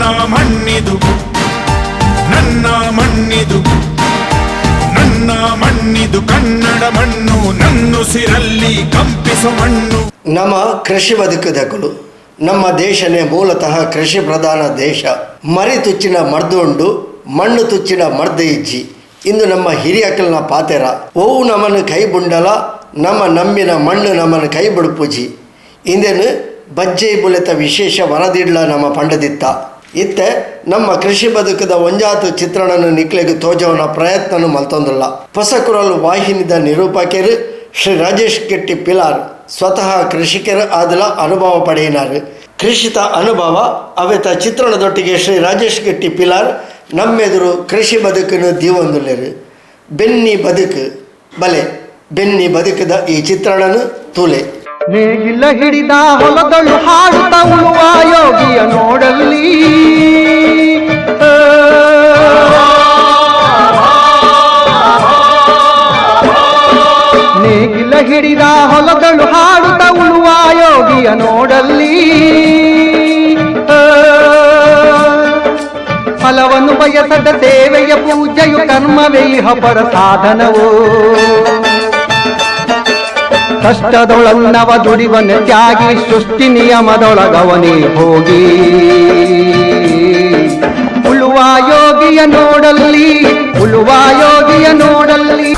ನನ್ನ ಮಣ್ಣಿದು, ನನ್ನ ಮಣ್ಣಿದು, ನನ್ನ ಮಣ್ಣಿದು ಕನ್ನಡ ಮಣ್ಣು, ನನ್ನುಸಿರಲ್ಲಿ ಕಂಪಿಸೋ ಮಣ್ಣು. ನಮ್ಮ ಕೃಷಿ ಬದುಕುದಕಲು ನಮ್ಮ ದೇಶನೇ ಮೂಲತಃ ಕೃಷಿ ಪ್ರಧಾನ ದೇಶ. ಮರಿ ತುಚ್ಚಿನ ಮರ್ದು ಉಂಡು, ಮಣ್ಣು ತುಚ್ಚಿನ ಮರ್ದು ಇಜ್ಜಿ. ಇಂದು ನಮ್ಮ ಹಿರಿಯಕಲ್ನ ಪಾತೆರ ಓವು ನಮನ ಕೈ ಬುಂಡಲ, ನಮ್ಮ ನಂಬಿನ ಮಣ್ಣು ನಮನ ಕೈ ಬುಡುಪುಜಿ. ಇಂದೇನು ಬಜ್ಜೆ ಬುಲೆತ ವಿಶೇಷ ವರದಿಡ್ಲ ನಮ್ಮ ಪಂಡದಿತ್ತ ಇತ್ತೆ ನಮ್ಮ ಕೃಷಿ ಬದುಕದ ಒಂಜಾತು ಚಿತ್ರಣನು ನಿಕ್ಲೆಗ್ ತೋಜವನ ಪ್ರಯತ್ನನು ಮಲ್ತೊಂದುಲ್ಲ. ಹೊಸಕುರಲ್ ವಾಹಿನಿದ ನಿರೂಪಕರು ಶ್ರೀ ರಾಜೇಶ್ ಗೆಟ್ಟಿ ಪಿಲಾರ್ ಸ್ವತಃ ಕೃಷಿಕರು ಆದಲ ಅನುಭವ ಪಡೆಯಿನಾರು. ಕೃಷಿತ ಅನುಭವ ಅವೆತ ಚಿತ್ರಣದೊಟ್ಟಿಗೆ ಶ್ರೀ ರಾಜೇಶ್ ಗೆಟ್ಟಿ ಪಿಲಾರ್ ನಮ್ಮೆದುರು ಕೃಷಿ ಬದುಕನ್ನು ದೀವೊಂದುಲ್ಲೆರು. ಬೆನ್ನಿ ಬದುಕು ಬಲೆ ಬೆನ್ನಿ ಬದುಕದ ಈ ಚಿತ್ರಣನು ತೂಲೆ. ನೇಗಿಲ ಹಿಡಿದ ಹೊಲದಳು ಹಾಡುತ್ತ ಉಳುವ ಯೋಗಿಯ ನೋಡಲ್ಲಿ. ನೇಗಿಲ ಹಿಡಿದ ಹೊಲದಳು ಹಾಡುತ್ತ ಉಳುವ ಯೋಗಿಯ ನೋಡಲ್ಲಿ. ಫಲವನ್ನು ಬಯಸದ ಸೇವೆಯ ಪೂಜೆಯು ಕರ್ಮವೇ ಇಹ ಪರ ಸಾಧನವು. ಕಷ್ಟದೊಳನ್ನವ ದುಡಿವನ ತ್ಯಾಗಿ ಸೃಷ್ಟಿ ನಿಯಮದೊಳಗವನೇ ಹೋಗಿ. ಉಳುವ ಯೋಗಿಯ ನೋಡಲ್ಲಿ, ಉಳುವ ಯೋಗಿಯ ನೋಡಲ್ಲಿ.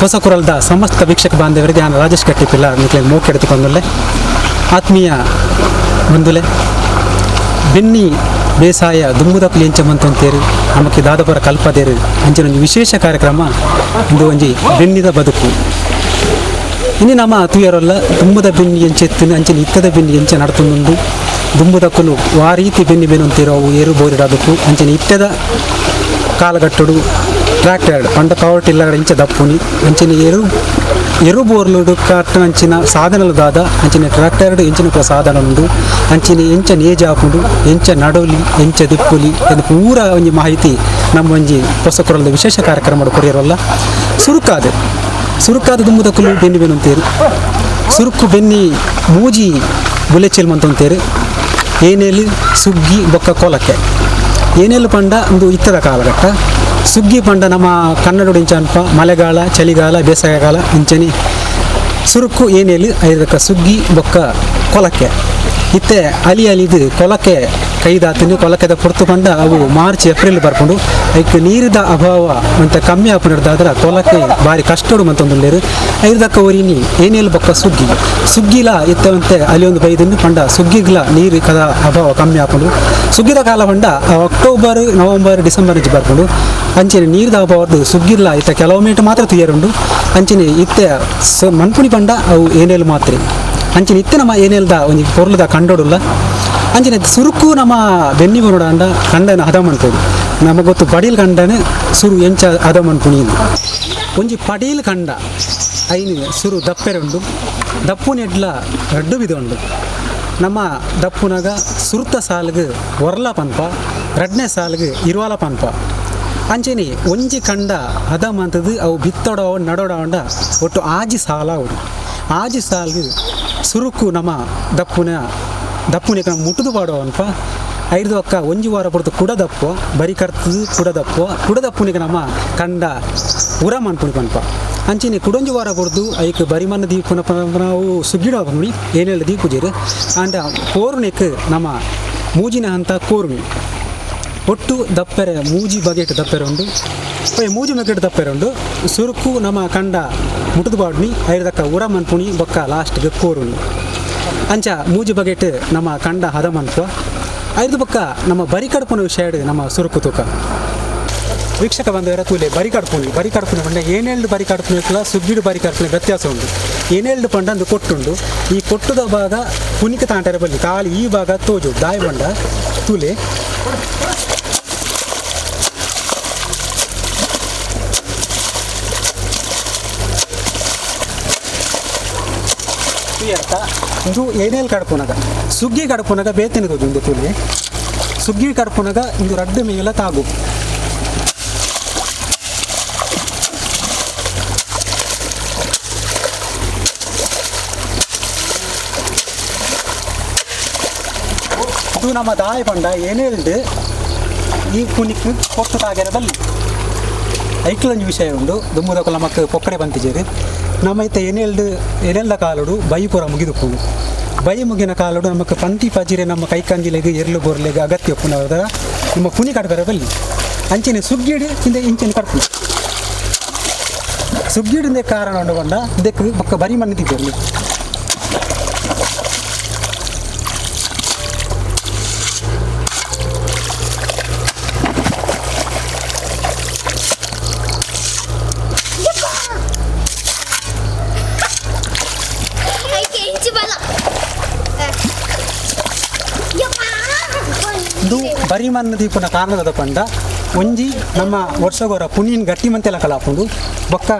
ಹೊಸ ಕುರಲ್ದ ಸಮಸ್ತ ವೀಕ್ಷಕ ಬಾಂಧವರಿಗೆ ನಾನು ರಾಜೇಶ್ ಕಟ್ಟಿ ಪಿಲ್ಲಾರ್ ನಿಕ್ಲೆ ಮೋಕೆ ಎಡುತ್ತುಕೊಂದುಲ್ಲೆ. ಆತ್ಮೀಯ ಬಂಧುಲೆ, ಬೆನ್ನಿ ಬೇಸಾಯ ದುಂಬುದಕುಲು ಎಂಚ ಮಂತೊಂತೇರು ನಮಕ್ಕೆ ದಾದಪುರ ಕಲ್ಪದೇರು ಅಂಚಿನ ಒಂಜಿ ವಿಶೇಷ ಕಾರ್ಯಕ್ರಮ ಇಂದು ಒಂಜಿ ಬೆನ್ನಿದ ಬದುಕು. ಇನ್ನು ನಮ್ಮ ತೂಯರಲ್ಲ ದುಂಬುದ ಬೆನ್ನಿ ಎಂಚೆತ್ತಿನ ಅಂಚಿನ ಇತ್ತದ ಬೆನ್ನಿ ಎಂಚ ನಡತೊಂದುಂಡು. ದುಂಬುದಕುಲು ವಾ ರೀತಿ ಬೆನ್ನಿ ಬೆನ್ನುಂತೀರೋ ಅವು ಏರು ಬೋರಿಡೋದಕ್ಕೂ ಅಂಚಿನ ಇತ್ತದ ಕಾಲಗಟ್ಟಡು ಟ್ರ್ಯಾಕ್ಟರ್ ಪಂಡ ಪವರ್ ಟಿಲ್ಲರ್ ಇಂಚ ದಪ್ಪುನಿ ಅಂಚಿನ ಎರು ಎರು ಬೋರ್ಲುಡು ಕಟ್ಟ ಅಂಚಿನ ಸಾಧನಲು ದಾದ ಅಂಚಿನ ಟ್ರ್ಯಾಕ್ಟರ್ ಎಂಚಿನ ಪೂರ ಸಾಧನ ಉಂಡು. ಅಂಚಿನ ಎಂಚ ನೇಜ್ ಆಪುಂಡು, ಎಂಚ ನಡೋಲಿ, ಎಂಚ ದಿಪ್ಪುಲಿ ಎಂದು ಪೂರ ಒಂಜಿ ಮಾಹಿತಿ ನಮ್ಮ ಒಂಜಿ ಹೊಸ ಕುರಲ್ದ ವಿಶೇಷ ಕಾರ್ಯಕ್ರಮ ಕೊರಿಯರಲ್ಲ. ಸುರುಕಾದ ಸುರುಕಾದ ದುಂಬುದಕುಲು ಬೆನ್ನಿ ಬೆನ್ನುಂತೇರು. ಸುರುಕು ಬೆನ್ನಿ ಮೂಜಿ ಬುಲೆಚಿಲ್ ಮಂತೊಂತೇರು: ಏನೇಲು, ಸುಗ್ಗಿ ಬೊಕ್ಕ ಕೋಲಕ್ಕೆ. ಏನೇಲು ಪಂಡ ಒಂದು ಇತ್ತದ ಕಾಲಘಟ್ಟ. ಸುಗ್ಗಿ ಪಂಡ ನಮ್ಮ ಕನ್ನಡ ಇಂಚ ಅನ್ಪ ಮಳೆಗಾಲ, ಚಳಿಗಾಲ, ಬೇಸಿಗೆಗಾಲ ಇಂಚನಿ. ಸುರುಕು ಏನೇಲು, ಐದಕ್ಕ ಸುಗ್ಗಿ ಬೊಕ್ಕ ಕೊಲಕ್ಕೆ. ಇತ್ತೆ ಅಲಿ ಅಲಿದು ಕೊಲಕೆ ಕೈದಾತಿನ. ಕೊಲಕೆದ ಪೊರ್ತು ಪಂಡ ಅವು ಮಾರ್ಚ್ ಏಪ್ರಿಲ್ ಬರ್ಪುಂಡು. ಐಕ್ ನೀರಿದ ಅಭಾವ ಮಂತ ಕಮ್ಮಿ ಆಪುನರ್ದಾದ್ರ ಕೊಲಕೆ ಬಾರಿ ಕಷ್ಟಡು ಮಂತೊಂದುಲ್ಲೆರ್. ಐದಕ್ಕ ಒರಿನಿ ಏನೇಲು ಬೊಕ್ಕ ಸುಗ್ಗಿ. ಸುಗ್ಗಿಲ ಇತ್ತೆ ಒಂತೆ ಅಲ್ಲಿ ಒಂದು ಬೈದನ್ನು ಪಂಡ ಸುಗ್ಗಿಗ್ಲ ನೀರು ಕದ ಅಭಾವ ಕಮ್ಮಿ ಆಪುಂಡು. ಸುಗ್ಗಿದ ಕಾಲ ಪಂಡ ಅಕ್ಟೋಬರ್, ನವಂಬರ್, ಡಿಸೆಂಬರ್ ಇಂಚ ಬರ್ಪುಂಡು. ಅಂಚನೆ ನೀರ್ದ ಅಭಾವದ್ದು ಸುಗ್ಗಿರ್ಲ ಇತ್ತೆ ಕೆಲವು ಮಿನಿಟ್ ಮಾತ್ರ ತುಯ್ಯರುಂಡು. ಅಂಚನೆ ಇತ್ತೆ ಸ ಮನ್ಪುಣಿ ಪಂಡ ಅವು ಏನೇಲು ಮಾತ್ರೆ. ಅಂಚನೆ ಇತ್ತೆ ನಮ್ಮ ಏನೇಲ್ದ ಒಂಜಿ ಪೊರ್ಲುದ ಕಂಡೋಡುಲ್ಲ. ಅಂಚನೆ ಸುರುಕು ನಮ್ಮ ಬೆನ್ನಿ ಬರೋಡ ಅಂಡ ಕಂಡನ ಹದ ಮನ್ಪೊಡು. ನಮಗೆ ಗೊತ್ತು ಪಡೀಲ್ ಕಂಡನೆ ಸುರು ಎಂಚ ಹದ ಮನ್ಪುಣಿ. ಒಂಜಿ ಪಡೀಲ್ ಕಂಡ ಐನು ಸುರು ದಪ್ಪೆರೆ ಉಂಡು. ದಪ್ಪುನೆಡ್ಲ ರಡ್ಡು ವಿಧ ಉಂಡು. ನಮ್ಮ ದಪ್ಪುನಗ ಸುರುತ ಸಾಲ್ಗ್ ಒರ್ಲ ಪನ್ಪ, ರಡ್ನೇ ಸಾಲ್ಗ್ ಇರುವಲ ಪನ್ಪ. ಅಂಚನೆ ಒಂಜಿ ಕಂಡ ಹದ ಮಂತದ್ದು ಅವು ಬಿತ್ತೊಡ ನಡೋಡ ಒಟ್ಟು ಆಜಿ ಸಾಲ ಅವಡು. ಆಜಿ ಸಾಲ್ಗ್ ಸುರುಕು ನಮ್ಮ ದಪ್ಪುನ ದಪ್ಪುನ ಮುಟ್ಟುದು ಪಾಡುವ ಅನ್ಪ. ಐದು ಅಕ್ಕ ಒಂಜಿ ವಾರ ಪೊರ್ತು ಕುಡ ದಪ್ಪುವ, ಬರಿ ಕರ್ತದು ಕುಡ ದಪ್ಪುವ. ಕುಡ ದಪ್ಪುನಿಗೆ ನಮ್ಮ ಕಂಡ ಉರ ಮನ್ಪುಣಿ ಪನ್ಪ. ಅಂಚನೆ ಕುಡೊಂಜಿ ವಾರ ಪೊರ್ದು ಐಕ್ ಬರಿಮನ್ನ ದೀಪುನ ನಾವು ಸುಗ್ಗಿಡ ಪನ್ಪುಣಿ, ಏನೆಲ್ಲ ದೀಪುಜೆರ್. ಆಂಡ ಕೋರ್ನೆಕ್ ನಮ್ಮ ಮೂಜಿನ ಹಂತ ಕೋರ್ಮಿ. ಒಟ್ಟು ದಪ್ಪೆರೆ ಮೂಜಿ ಬಗೆಟ್ ದಪ್ಪೆರೆ ಉಂಡು. ಒಯ್ ಮೂಜಿ ಬಗೆಟ್ ದಪ್ಪೆರೆ ಉಂಡು. ಸುರುಕು ನಮ್ಮ ಕಂಡ ಮುಟುದು ಪಾಡ್ನಿ, ಐದಕ್ಕ ಉರ ಮನ್ಪುಣಿ, ಬೊಕ್ಕ ಲಾಸ್ಟ್ಗೆ ಕೋರುಣಿ. ಅಂಚ ಮೂಜಿ ಬಗೆಟ್ ನಮ್ಮ ಕಂಡ ಹದ ಮನ್ಪುವ. ಐದು ಬೊಕ್ಕ ನಮ್ಮ ಬರಿ ಕಡ್ಪುನ ವಿಷಯ ನಮ್ಮ ಸುರುಕು ತೂಕ. ವೀಕ್ಷಕ ಬಂದವರ, ತೂಲೆ ಬರಿ ಕಡ್ಪುನಿ. ಬರಿ ಕಡ್ಪುನಿ ಪಂಡ ಏನೇಳ್ದು ಬರಿ ಕಡ್ಪುನಿ, ಸುಗ್ಗಿಡು ಬರಿ ಕಡ್ಪುನಿ ವ್ಯತ್ಯಾಸ ಉಂಡು. ಏನೇಳ್ದು ಪಂಡ ಅಂದು ಕೊಟ್ಟುಂಡು. ಈ ಕೊಟ್ಟುದ ಭಾಗ ಪುನಿಕ ತಾಂಟರೆ ಬಲ್ಲಿ ಖಾಲಿ ಈ ಭಾಗ ತೋಜು ದಾಯಿ ಬಂಡ ತೂಲೆ. ಅರ್ಥ ಇಂದು ಏನೇಲ್ ಕಡ್ಪುನಗ. ಸುಗ್ಗಿ ಕಡ್ಪುನಗ ಬೇತನೆ ತೋಜು ಉಂದು ತೂಲೆ. ಸುಗ್ಗಿ ಕಡ್ಪುನಗ ಇಂದು ರಡ್ಡು ಮೇಲ ತಾಗು. ಇದು ನಮ್ಮ ದಾಯ ಪಂಡ ಏನೇಲ್ಡ್ ಈ ಪುನಿಕ್ ಪೊಟ್ಟು ತಾಗೆರೆ ಬಲ್ಲಿ ಐಕ್ಲೊಂಜಿ ವಿಷಯ ಉಂಡು ದುಮ್ಮುದಕುಲು ನಮಕ್ ಪೊಕ್ಕಡೆ ಬಂತಿಜೇರು ನಮ್ಮ ಇತ್ತೆ ಎನೆಲ್ದು ಎನೆಲ್ದ ಕಾಲೋಡು ಬೈ ಪೂರ ಮುಗಿದುಪ್ಪುಂಡು ಬೈ ಮುಗಿನ ಕಾಲೋಡು ನಮಕ್ ಪಂತಿ ಪಜಿರೆ ನಮ್ಮ ಕೈಕಂಜಿಲೆಗ್ ಎರ್ಲು ಬೋರ್ಲೆಗ್ ಅಗತ್ಯ ಉಪ್ಪುನವರ ನಮ್ಮ ಪುನಿ ಕಡ್ಬೆರೆ ಬಲ್ಲಿ ಅಂಚನೆ ಸುಗ್ಗಿಡು ಇಂದ ಇಂಚನೆ ಕಡ್ಪುಂಡು ಸುಗ್ಗಿಡಿಂದೆ ಕಾರಣ ಉಂಡು ಪಂಡ ಇದಕ್ಕೆ ಬೊಕ್ಕ ಬರಿ ಮಣ್ಣು ತಿಕ್ಕಿರ್ಲಿ ಇದು ಬರಿ ಮಣ್ಣು ದೀಪನ ಕಾರಣದ ಪಂಡ ಒಂಜಿ ನಮ್ಮ ವರ್ಷಗೋರ ಪುನಿನ್ ಗಟ್ಟಿ ಮಂತೆಲ್ಲ ಕಲಾಪುಂಡು ಬೊಕ್ಕ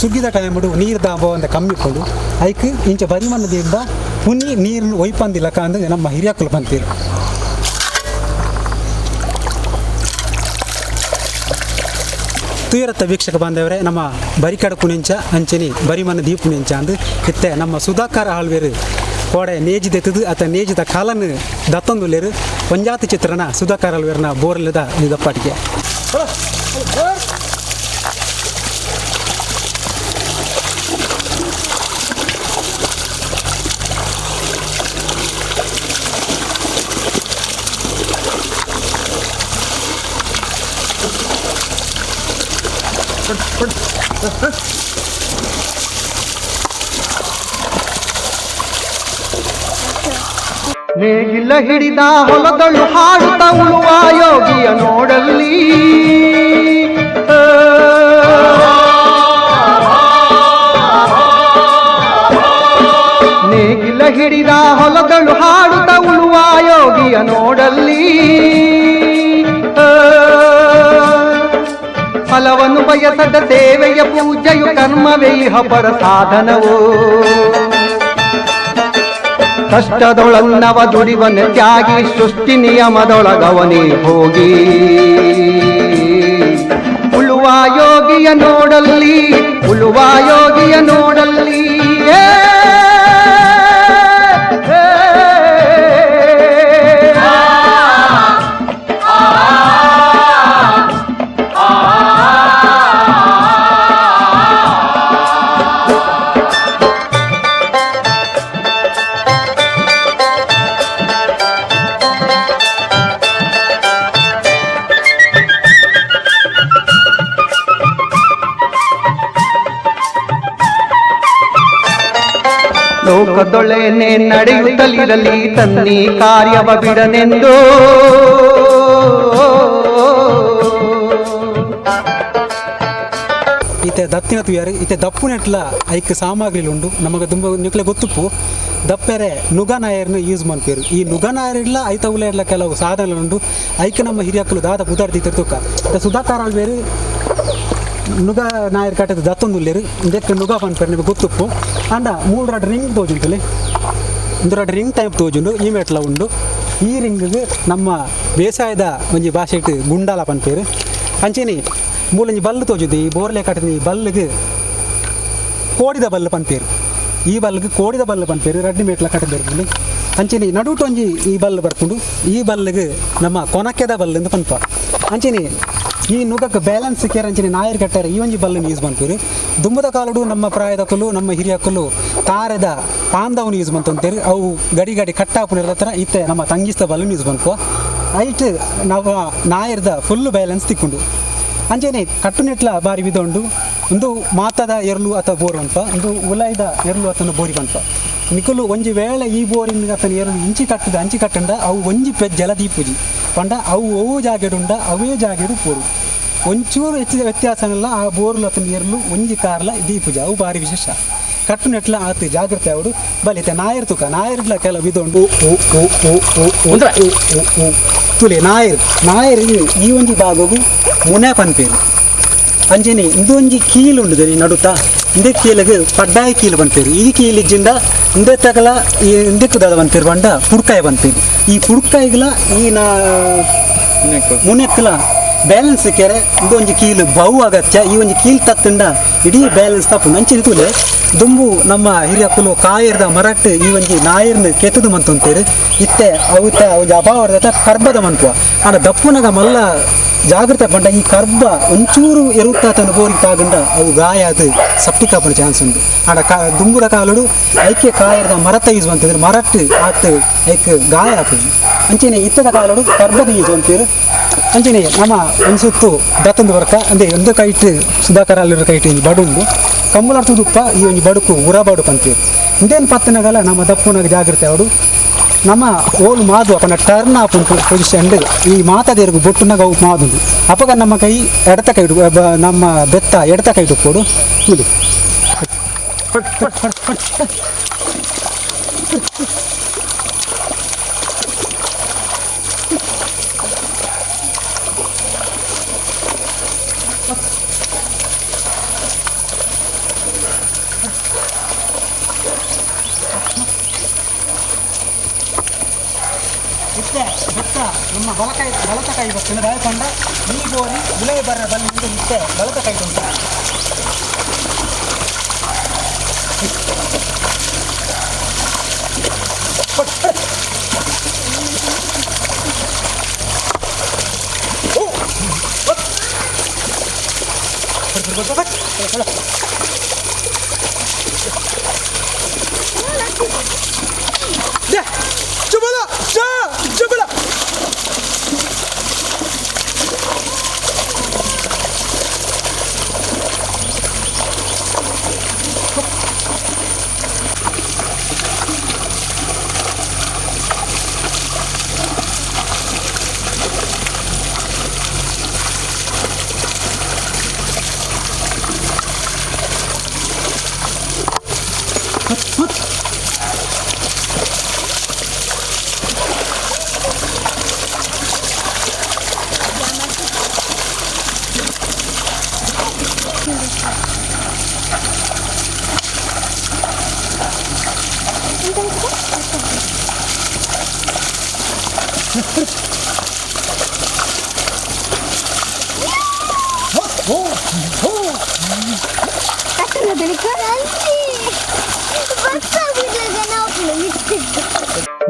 ಸುಗ್ಗಿದ ಟೈಮುಡು ನೀರು ದಾಂಬ ಒಂದು ಕಮ್ಮಿ ಇಪ್ಪುಂಡು ಐಕ್ ಇಂಚ ಬರಿ ಮಣ್ಣು ದೀಪ ಪುನಿ ನೀರು ಒಯ್ಪಂದಿಲ್ಲ ಅಂದ್ರೆ ನಮ್ಮ ಹಿರಿಯಕ್ಕಲು ಬಂತೀರು. ತುಯರತ್ತ ವೀಕ್ಷಕ ಬಾಂಧವರೇ, ನಮ್ಮ ಬರಿಕಡ ಪುಣಿಂಚ ಅಂಚನಿ ಬರಿಮನ ದೀಪುಣಿಂಚ ಅಂದು ಇತ್ತೆ ನಮ್ಮ ಸುಧಾಕರ್ ಆಳ್ವೇರು ಕೋಡೆ ನೇಜಿದೆತ್ತದು ಅತ ನೇಜಿದ ಕಾಲನ್ನು ದತ್ತೊಂದುಲ್ಲೇರು ಒಂಜಾತಿ ಚಿತ್ರನ ಸುಧಾಕರ್ ಆಳ್ವೇರ್ನ ಬೋರ್ಲದ ದಪ್ಪಾಟಿಗೆ. ನೇಗಿಲ ಹಿಡಿದ ಹೊಲದಳು ಹಾಡುತ್ತ ಉಳುವ ಯೋಗಿಯ ನೋಡಲ್ಲಿ. ನೇಗಿಲ ಹಿಡಿದ ಹೊಲದಳು ಹಾಡುತ್ತ ಉಳುವ ಯೋಗಿಯ ನೋಡಲ್ಲಿ. ಫಲವನ್ನು ಬಯಸದ ಸೇವೆಯ ಪೂಜೆಯು ಕರ್ಮವೇ ಇಹ ಪರ ಸಾಧನವು. ಕಷ್ಟದೊಳನ್ನವ ದುಡಿವನ ತ್ಯಾಗಿ ಸೃಷ್ಟಿ ನಿಯಮದೊಳಗವನೇ ಹೋಗಿ. ಉಳುವ ಯೋಗಿಯ ನೋಡಲ್ಲಿ, ಉಳುವ ಯೋಗಿಯ ನೋಡಲ್ಲಿ. ಲೋಕದೊಳೆನೆ ನಡೆಯುತ್ತಲಿರಲಿ ತನ್ನಿ ಕಾರ್ಯವ ಬಿಡನೆಂದು. ಇತ್ತೆ ದತ್ತಿನ ತುಯಾರು ಇತ್ತೆ ದಪ್ಪುನೆಟ್ಲ ಐಕ್ ಸಾಮಗ್ರಿಲು ಉಂಡು ನಮಗೆ ತುಂಬ ನಿಕ್ಲೆ ಗೊತ್ತುಪ್ಪು ದಪ್ಪೆರೆ ನುಗ ನಾಯರ್ನ ಯೂಸ್ ಮನ್ಪೇರು. ಈ ನುಗ ನಾಯರಿಲ್ಲ ಐತ ಉಲ ಇರ್ಲ ಕೆಲವು ಸಾಧನಗಳು ಉಂಡು ಐಕ್ ನಮ್ಮ ಹಿರಿಯಕ್ಕಲು ದಾದ ಪುದಾರ್ದಿತ್ತಿರ್ ತುಕ್ಕ. ಸುಧಾಕರ್ ಆಳ್ವೇರು ನುಗ ನಾಯರ್ ಕಟ್ಟದ ದತ್ತೊಂದು ಉಲ್ಲೇರು ಇದಕ್ಕೆ ನುಗ ಪನ್ಪೇರು ನಿಮಗೆ ಗೊತ್ತುಪ್ಪು. ಅಂಡ ಮೂರು ರಡ್ ರಿಂಗ್ ತೋಜುಂಟುಲೆ ಒಂದು ರಡ್ ರಿಂಗ್ ಟೈಪ್ ತೋಜುಂಡು ಈ ಮೆಟ್ಲ ಉಂಡು. ಈ ರಿಂಗ್ಗೆ ನಮ್ಮ ಬೇಸಾಯದ ಒಂಜಿ ಭಾಷೆಟ್ ಗುಂಡಾಲ ಪನ್ಪೇರು. ಅಂಚೆನೆ ಮೂಲಂಜಿ ಬಲ್ಲು ತೋಜುದು ಈ ಬೋರ್ಲೆ ಕಟ್ಟದ ಈ ಬಲ್ಲಿಗೆ ಕೋಡಿದ ಬಲ್ಲು ಪನ್ಪೇರು. ಈ ಬಲ್ಗೆ ಕೋಡಿದ ಬಲ್ಲು ಪನ್ಪೇರು ರಡ್ಡಿ ಮೇಟ್ಲ ಕಟ್ಟದ. ಅಂಚೆನೆ ನಡುಟು ಒಂಜಿ ಈ ಬಲ್ಲು ಬರ್ಪುಂಡು ಈ ಬಲ್ಲಿಗೆ ನಮ್ಮ ಕೊನಕೆದ ಬಲ್ಲು ಎಂದು ಪನ್ಪ. ಅಂಚೆನೆ ಈ ನುಗಕ್ಕೆ ಬ್ಯಾಲೆನ್ಸ್ ಕೇರ್ ಅಂಚನೆ ನಾಯರ್ ಕಟ್ಟಾರೆ ಈ ಒಂಜಿ ಬಲ್ಲನ್ನು ಯೂಸ್ ಮನ್ಪೇರು. ದುಂಬದ ಕಾಲಡು ನಮ್ಮ ಪ್ರಾಯದಕ್ಕಲು ನಮ್ಮ ಹಿರಿಯಕ್ಕಲು ತಾರೆದ ಪಾಂದವನು ಯೂಸ್ ಮಂತಂತೇರು ಅವು ಗಡಿ ಗಡಿ ಕಟ್ಟಾಪುನ ಹತ್ರ ಇತ್ತೆ ನಮ್ಮ ತಂಗಿಸ್ತ ಬಲ್ಲನ್ನು ಯೂಸ್ ಮನ್ಪುವ. ಐಟ್ ನಾವು ನಾಯರ್ದ ಫುಲ್ ಬ್ಯಾಲೆನ್ಸ್ ತಿಕ್ಕೊಂಡು ಅಂಚನೆ ಕಟ್ಟುನಿಟ್ಲ ಬಾರಿ ವಿಧ ಉಂಡು. ಒಂದು ಮಾತದ ಎರ್ಲು ಅಥವಾ ಬೋರ್ ಅನ್ಪ, ಒಂದು ಉಲಾಯ್ದ ಎರ್ಲು ಅಥವಾ ಬೋರಿ ಪನ್ಪ. ನಿಕುಲು ಒಂಜಿ ವೇಳೆ ಈ ಬೋರಿನ ಅತನ ಎರ್ಲು ಇಂಚಿ ಕಟ್ಟದ ಅಂಚಿ ಕಟ್ಟಂಡ ಅವು ಒಂಜಿ ಪೆಜ್ ಜಲ ದೀಪುಜಿ ಪಂಡ ಅವು ಅವು ಜಾಗೆಡುಂಡ ಅವೇ ಜಾಗೆಡು ಪೋರು ಒಂಚೂರು ಹೆಚ್ಚಿದ ವ್ಯತ್ಯಾಸನೆಲ್ಲ ಆ ಬೋರ್ಲು ಅತನ ಎರ್ಲು ಒಂಜಿ ಕಾರ್ಲ ದೀಪುಜಿ ಅವು ಬಾರಿ ವಿಶೇಷ. ಕಟ್ಟುನೆಟ್ಲ ಆತು ಜಾಗ್ರತೆ ಅವಡು ಬಲಿತೆ ನಾಯರ್ ತುಕ ನಾಯರ್ಲ ಕೆಲವು ವಿಧ ಉಂಡು. ಓ ಓ ಓ ಓ ಓ ಓ ಓ ತುಲೆ ನಾಯರ್ ನಾಯರ್ ಈ ಒಂಜಿ ಭಾಗವು ಮುನೆ ಪನ್ಪೇರು. ಅಂಚನೆ ಇಂದೊಂಜಿ ಕೀಲು ಉಂಡು ನಡುತ್ತಾ ಇಂದೇ ಕೀಲಿಗೆ ಪಡ್ಡಾಯ ಕೀಲು ಪನ್ಪೇರು. ಈ ಕೀಲಿಜ್ಜಿಂದ ಇಂದೇ ತಗಲ ಈ ಇಂದಕ್ಕೆ ದಾದ ಪನ್ಪೇರು ಪಂಡ ಪುಡ್ಕಾಯ ಪನ್ಪೇರು. ಈ ಪುಡ್ಕಾಯಿಗಳ ಈ ನಾ ಮುನೆಕ್ಕಲ ಬ್ಯಾಲೆನ್ಸ್ ಕೆರೆ ಇಂದೊಂಜಿ ಕೀಲು ಬಹು ಅಗತ್ಯ. ಈ ಒಂಜಿ ಕೀಲು ತತ್ತಂಡ ಇಡೀ ಬ್ಯಾಲೆನ್ಸ್ ತಪ್ಪು. ಅಂಚನೆ ತೂಲೆ ದುಂಬು ನಮ್ಮ ಹಿರಿಯಕ್ಕುಲು ಕಾಯಿರ್ದ ಮರಟ್ ಈ ಒಂಜಿ ನಾಯಿರ್ನ ಕೆತ್ತದು ಮಂತುಂತೇರು ಇತ್ತೆ ಅವುತ ಒಂಜಿ ಅಭಾವದ ಕರ್ಬದ ಮನ್ಪುವ ಆಂಡ ದಪ್ಪುನಗ ಮಲ್ಲ ಜಾಗೃತ ಪಂಡ ಈ ಕರ್ಬ ಒಂಚೂರು ಎರುತ್ತ ತನ್ನ ಬೋರಿಗೆ ತಾಗುಂಡ ಅವು ಗಾಯ ಅದು ಸಪ್ಟಿಕ್ ಆಪುನ ಚಾನ್ಸ್ ಉಂಡು. ಆಂಡ ದುಂಬುದ ಕಾಲಡು ಐಕೆ ಕಾಯಿರ್ದ ಮರತ ಯೂಸ್ ಮಂತಿದ್ರು ಮರಟ್ ಆತ್ ಐಕ್ ಗಾಯ ಆಪುಜಿ. ಅಂಚೆನೆ ಇತ್ತದ ಕಾಲಡು ಕರ್ಬದ ಯೂಸ್ ಅಂತೀರು. ಅಂಚೆನೆ ನಮ್ಮ ಒಂದು ಸುತ್ತು ದತ್ತೊಂದು ವರ್ಕ ಅಂದೆ ಒಂದು ಕೈಟ್ ಸುಧಾಕರ ಅಲ್ಲಿರೋ ಕೈಟ್ ಒಂಜಿ ಬಡು ಉಂಡು ಕಂಬುಲಾಡ್ತು ದುಪ್ಪ ಈ ಒಂಜಿ ಬಡುಕು ಉರ ಬಡುಕು ಅಂತೀರು. ಇಂದೇನು ಪತ್ತನಗಲ ನಮ್ಮ ದಪ್ಪುನಾಗ ಜಾಗೃತೆ ಅವಡು ನಮ್ಮ ಓಲು ಮಾದು ಅಪನ ಟರ್ನ್ ಆಪುಂಟು ಪೊಸಿಷನ್ ಈ ಮಾತಾದೇರ್ಗು ಬೊಟ್ಟುನಾಗ ಅವು ಮಾದುಂಡು. ಅಪಗ ನಮ್ಮ ಕೈ ಎಡತ ಕೈ ನಮ್ಮ ಬೆತ್ತ ಎಡತ ಕೈ ಕೊಡು ಇದು ಇತ್ತೆ ಬೆತ್ತ ನಮ್ಮ ಬಲಕೈ ಬಲತ ಕೈ ಬರ್ತದೆ ದಾಯಪಂಡ ಈ ಗೋರಿ ಉಲೈ ಬರ ಬಲ್ಲಿ ಇತ್ತೆ ಬಲತ ಕೈ ಉಂಟು.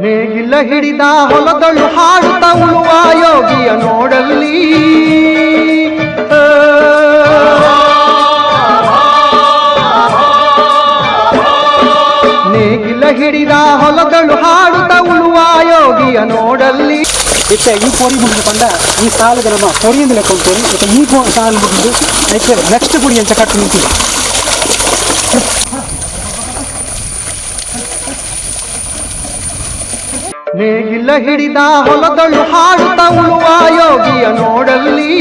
ನೇಗಿಲ ಹಿಡಿದ ಹೊಲದಳು ಹಾಡುತ್ತ ಉಳುವ ಯೋಗಿಯ ನೋಡಲ್ಲಿ. ನೇಗಿಲ ಹಿಡಿದ ಹೊಲದಳು ಹಾಡುತ್ತ ಉಳುವ ಯೋಗಿಯ ನೋಡಲ್ಲಿ. ಇತ್ತೆ ಈ ಪೊರಿ ಮುಗಿದು ಪಂಡ ಈ ಸಾಲಿಗೆ ನಮ್ಮ ಪೊರಿಯಿಂದ ಲೆಕ್ಕ ಇತ್ತೆ ಈ ಸಾಲು ಮುಗಿದು ನೆಕ್ಸ್ಟ್ ಪುಡಿ ಅಂಚ ಕಟ್ಟು ನಿಂತಿದೆ. ನೇಗಿಲ ಹಿಡಿದ ಹೊಲದಳು ಹಾಡುತ್ತ ಉಳುವ ಯೋಗಿಯ ನೋಡಲ್ಲಿ.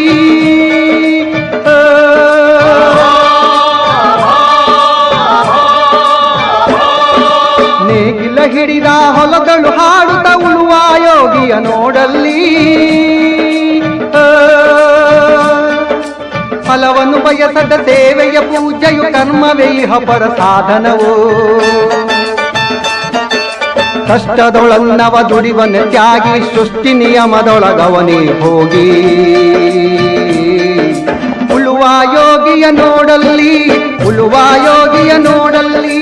ನೇಗಿಲ ಹಿಡಿದ ಹೊಲದಳು ಹಾಡುತ್ತ ಉಳುವ ಯೋಗಿಯ ನೋಡಲ್ಲಿ. ಫಲವನ್ನು ಬಯಸದ ಸೇವೆಯ ಪೂಜೆಯು ಕರ್ಮವೇ ಇಹ ಪರ ಸಾಧನವು. ಕಷ್ಟದೊಳನ್ನವ ದುಡಿವನ ತ್ಯಾಗಿ ಸೃಷ್ಟಿ ನಿಯಮದೊಳಗವನೇ ಹೋಗಿ. ಉಳುವ ಯೋಗಿಯ ನೋಡಲ್ಲಿ, ಉಳುವ ಯೋಗಿಯ ನೋಡಲ್ಲಿ.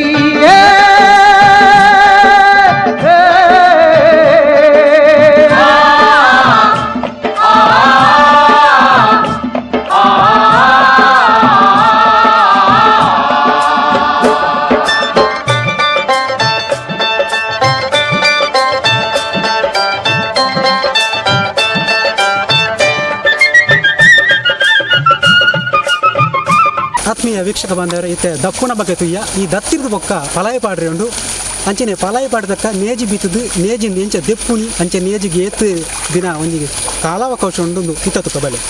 ಆತ್ಮೀಯ ವೀಕ್ಷಕ ಬಾಂಧವರೇ, ಇತ್ತೆ ದಪ್ಪುನ ಬಗ್ಗೆ ತುಯ್ಯ ಈ ದತ್ತಿರದ ಬೊಕ್ಕ ಪಲಾಯ ಪಾಡ್ರಿ ಉಂಡು. ಅಂಚನೆ ಪಲಾಯ ಪಾಡ್ದಕ್ಕ ನೇಜಿ ಬಿತ್ತದು ನೇಜಿಂದ ಎಂಚ ದೆಪ್ಪುನಿ ಅಂಚೆ ನೇಜಿಗೆ ಏತ್ ದಿನ ಒಂಜಿಗೆ ಕಾಲಾವಕಾಶ ಉಂಡು ಇತ್ತ ತುಕ್ಕ ಬಲೆ.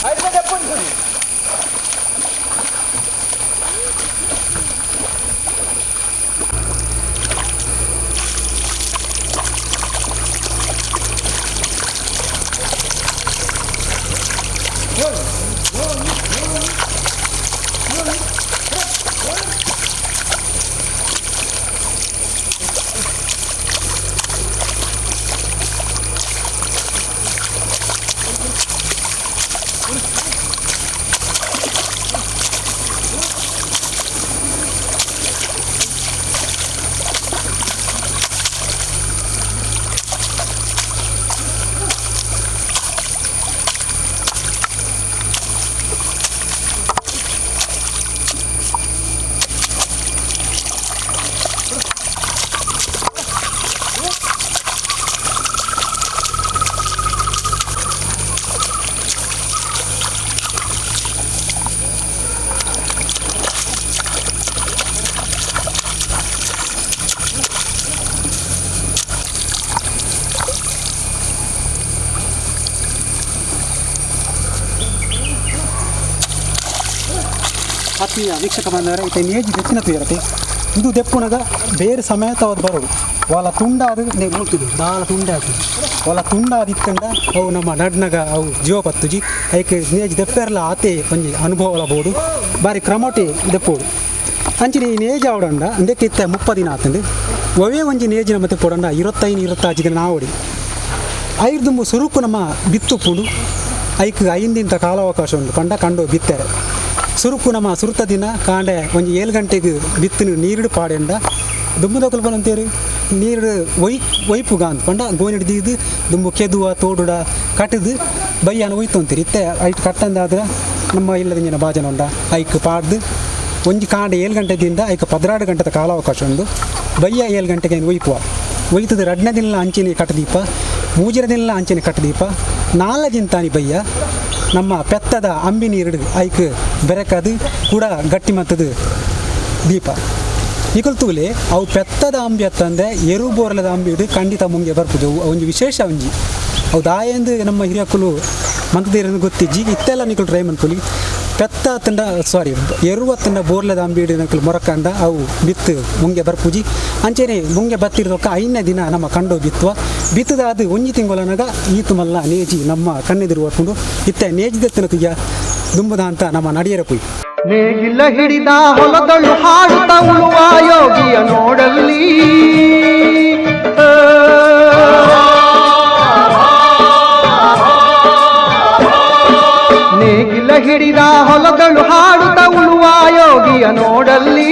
ಆತ್ಮೀಯ ವೀಕ್ಷಕ ಬಂದವರೆ, ಇತ್ತೆ ನೇಜಿ ದೆತ್ತಿನ ತುಯರತೆ ಇದು ದೆಪ್ಪುನಗ ಬೇರೆ ಸಮೇತವಾದ ಬರೋದು. ಒಲ ತುಂಡಾದ ಮುಳ್ತಿದ್ದು ದಾಲ ತುಂಡೆ ಆಗ್ತದೆ. ಒಲ ತುಂಡಾದಿತ್ತಂಡ ಅವು ನಮ್ಮ ನಡ್ನಗ ಅವು ಜೀವ ಪತ್ತುಜಿ. ಐಕೆ ನೇಜಿ ದೆಪ್ಪೆರ್ಲ ಆತೆ ಒಂಜಿ ಅನುಭವ ಬೋದು, ಬಾರಿ ಕ್ರಮಟಿ ದೆಪ್ಪೋಡು. ಅಂಚಿನ ಈ ನೇಜ್ ಆವಡಂಡ ಅಂದಕ್ಕೆ ಇತ್ತೆ 30 ದಿನ ಆತಂಡು. ಒವೇ ಒಂಜಿ ನೇಜಿನ ಮತ್ತೆ ಪೋಡಂಡ 25 25 ದಿನ ನಾವಡಿ ಐದು ಸುರುಕು ನಮ್ಮ ಬಿತ್ತುಪ್ಪುಂಡು. ಐಕ್ 5 ದಿನದ ಕಾಲಾವಕಾಶ ಉಂಟು ಪಂಡ ಕಂಡು ಬಿತ್ತಾರೆ. ಸುರುಕು ನಮ್ಮ ಸುರುತ ದಿನ ಕಾಂಡೆ ಒಂಜಿ 7 ಗಂಟೆಗೆ ಬಿತ್ತಿನ ನೀರುಡು ಪಾಡೆಂಡ ದುಂಬುದ ಅಂತೇರಿ ನೀರು ಒಯ್ಪುಗ ಅಂತ ಪಂಡ ಗೋನಿಡ್ ದೀದು ದುಂಬು ಕೆದುವ ತೋಡುಡ ಕಟ್ಟದು ಬಯ್ಯಾನ ಒಯ್ತು ಅಂತೀರಿ. ಇತ್ತೆ ಐಟ್ ಕಟ್ಟಂದಾದ್ರೆ ನಮ್ಮ ಇಲ್ಲದ ಬಾಜನ ಉಂಡ ಐಕ್ ಪಾಡ್ದು ಒಂಜಿ ಕಾಂಡೆ 7 ಗಂಟೆದಿಂದ ಐಕ್ 12 ಗಂಟೆದ ಕಾಲಾವಕಾಶ ಉಂಡು. ಬಯ್ಯ 7 ಗಂಟೆಗೆ ಒಯ್ಪುವ ಒಯ್ತದ 2ನೇ ದಿನ ಅಂಚಿನ ಕಟ್ಟದೀಪ, 3ನೇ ದಿನ ಅಂಚಿನ ಕಟ್ಟದೀಪ, 4 ದಿನ ತಾನಿ ಬಯ್ಯ ನಮ್ಮ ಪೆತ್ತದ ಅಂಬಿ ನೀರು ಐಕ್ ಬೆರಕದು ಕೂಡ ಗಟ್ಟಿ ಮತ್ತದು ದೀಪ ನಿಕಲ್ ತೂಲೆ. ಅವು ಪೆತ್ತದ ಅಂಬಿ ಅತ್ತಂದೆ ಎರು ಬೋರ್ಲದ ಅಂಬಿ ಇಡು ಖಂಡಿತ ಮುಂಗೆ ಬರ್ಪುಜು. ಒಂಜಿ ವಿಶೇಷ ಒಂಜಿ ಅವು ದಾಯೆಂದು ನಮ್ಮ ಹಿರಿಯಕ್ಕಲು ಮಂತದೇರನ್ನು ಗೊತ್ತಿಜ್ಜಿ. ಇತ್ತೆಲ್ಲ ನಿಕಲ್ ಟ್ರೈ ಮನ್ಪುಲಿ. ಪೆತ್ತ ತಂಡ ಸಾರಿ ಎರುವ ತಂಡ ಬೋರ್ಲದ ಅಂಬಿ ಇಡು ನಕಲು ಮೊರಕಂಡ ಅವು ಬಿತ್ತು ಮುಂಗೆ ಬರ್ಪುಜಿ. ಅಂಚೆನೆ ಮುಂಗೆ ಬತ್ತಿರದೊಕ್ಕ 5ನೇ ದಿನ ನಮ್ಮ ಕಂಡು ಬಿತ್ತುವ ಬಿತ್ತದ ಅದು ಒಂಜಿ ತಿಂಗಳನಾಗ ಈತು ಮಲ್ಲ ನೇಜಿ ನಮ್ಮ ಕಣ್ಣೆದುರು ಹೊರ್ಕೊಂಡು ಇತ್ತೆ ನೇಜಿದೆತ್ತಿನ ತುಯ್ಯ ದುಂಬುದ ಅಂತ ನಮ್ಮ ನಡಿಯರ ಕುಯ್. ನೇಗಿಲ ಹಿಡಿದ ಹೊಲದಳು ಹಾಡುತ್ತ ಉಳುವ ಯೋಗಿಯ ನೋಡಲ್ಲಿ. ನೇಗಿಲ ಹಿಡಿದ ಹೊಲದಳು ಹಾಡುತ್ತ ಉಳುವ ಯೋಗಿಯ ನೋಡಲ್ಲಿ.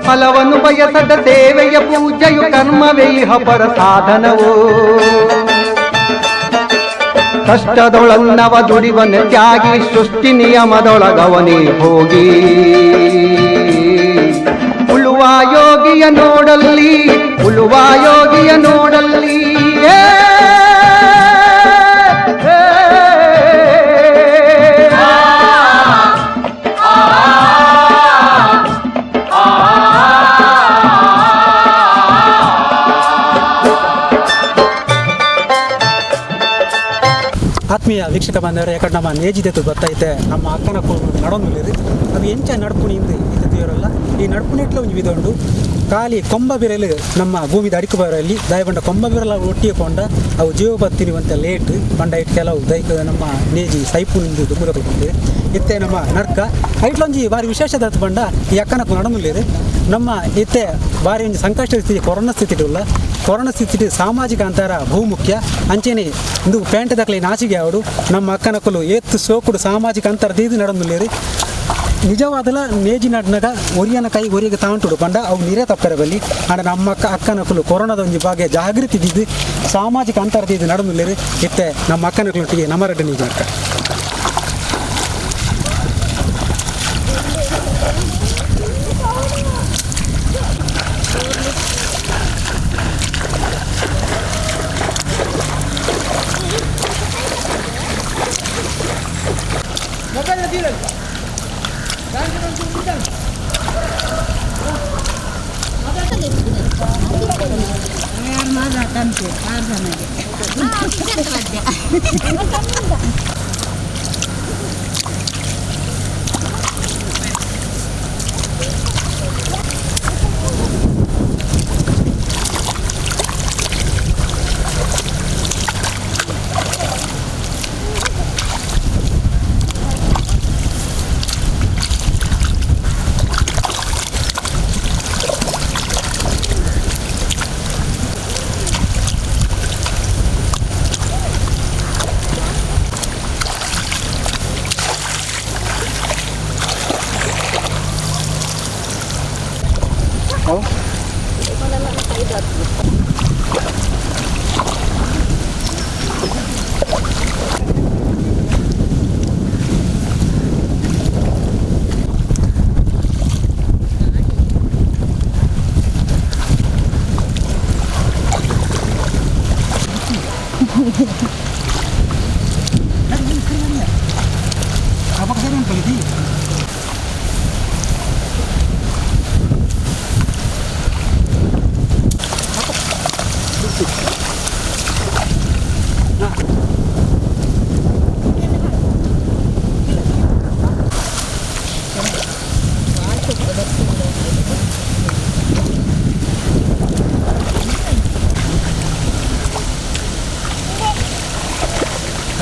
ಫಲವನ್ನು ಬಯಸದ ಸೇವೆಯ ಪೂಜೆಯು ಕರ್ಮವೇ ಇಹ ಪರ ಸಾಧನವು. ಕಷ್ಟದೊಳನ್ನವ ದುಡಿವನ ತ್ಯಾಗಿ ಸೃಷ್ಟಿ ನಿಯಮದೊಳಗವನೇ ಹೋಗಿ. ಉಳುವ ಯೋಗಿಯ ನೋಡಲ್ಲಿ, ಉಳುವ ಯೋಗಿಯ ನೋಡಲ್ಲಿ. ಆತ್ಮೀಯ ವೀಕ್ಷಕ ಬಂದವರು, ಯಾಕಂದ್ರೆ ನಮ್ಮ ನೇಜಿದೆತ್ತು ಗೊತ್ತೈತೆ ನಮ್ಮ ಅಕ್ಕನ ನಡೊಂದು ಅದು ಎಂಚ ನಡ್ಪುಣಿ ಇಂದು ಇತ್ತು. ಈ ನಡ್ಪುಣಿಟ್ಲ ಒಂಜಿ ವಿಧ ಉಂಡು. ಖಾಲಿ ಕೊಂಬ ಬಿರಲು ನಮ್ಮ ಭೂಮಿದ ಅಡಿಕು ಬರಲ್ಲಿ ದಯಬಂಡ ಕೊಂಬ ಬಿರಲ ಒಟ್ಟಿಗೆ ಕೊಂಡ ಅವು ಜೀವ ಬತ್ತಿರುವಂಥ ಲೇಟ್ ಬಂಡ it ಕೆಲವು ದೈಕ ನಮ್ಮ ನೇಜಿ ಸೈಪು ನಿಂದು ದುಂಬುದ ಇತ್ತೆ ನಮ್ಮ ನಡ್ಕ ಐಟ್ಲೊಂಜಿ ಭಾರಿ ವಿಶೇಷದ ಬಂಡ ಈ ಅಕ್ಕನ ನಡೊಂದಿಲ್ಲ. ನಮ್ಮ ಇತ್ತೆ ಭಾರಿ ಒಂಜಿ ಸಂಕಷ್ಟ ಸ್ಥಿತಿ ಕೊರೋನಾ ಸ್ಥಿತಿ ಉಲ್ಲ. ಕೊರೋನಾ ಸ್ಥಿತಿ ಸಾಮಾಜಿಕ ಅಂತರ ಬಹುಮುಖ್ಯ. ಅಂಚೆನೆ ಇಂದು ಪೇಂಟೆ ದಕ್ಲೆ ನಾಚಿಗೆ ಅವಡು ನಮ್ಮ ಅಕ್ಕನಕ್ಕಲು ಏತ್ತು ಸೋಕುಡು ಸಾಮಾಜಿಕ ಅಂತರ ದೀದು ನಡೊಂದುಲ್ಲೇರಿ. ನಿಜವಾದಲ ನೇಜಿ ನಡ್ನಗ ಒರಿಯನ ಕೈ ಒರಿಗೆ ತಾಂಟುಡು ಪಂಡ ಅವು ನೀರೇ ತಪ್ಪರೆ ಬಲ್ಲಿ. ಆಂಡ ನಮ್ಮ ಅಕ್ಕ ಅಕ್ಕನಕ್ಕಲು ಕೊರೋನಾದ ಒಂಜಿ ಬಗ್ಗೆ ಜಾಗೃತಿ ದಿದ್ದು ಸಾಮಾಜಿಕ ಅಂತರ ದೀದು ನಡೊಂದುಲ್ಲೇರಿ. ಇತ್ತೆ ನಮ್ಮ ಅಕ್ಕನಕ್ಕಲೊಟ್ಟಿಗೆ ನಮ್ಮ ರೆಡ್ಡಿ ನೇಜಿ ನಡ್ಕ.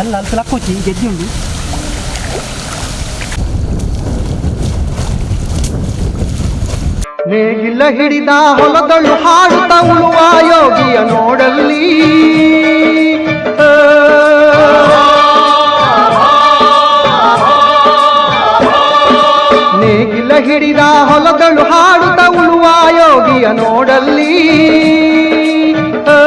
ಅಲ್ಲ ಅಲ್ಪ ಲಕ್ಕೋಚಿ ಗೆಜ್ಜೆ ಉಂಡು. ನೇಗಿಲ ಹಿಡಿದ ಹೊಲದಳು ಹಾಡುತ್ತ ಉಳುವ ಯೋಗಿಯ ನೋಡಲ್ಲಿ. ಆ. ನೇಗಿಲ ಹಿಡಿದ ಹೊಲದಳು ಹಾಡುತ್ತ ಉಳುವ ಯೋಗಿಯ ನೋಡಲ್ಲಿ. ಆ.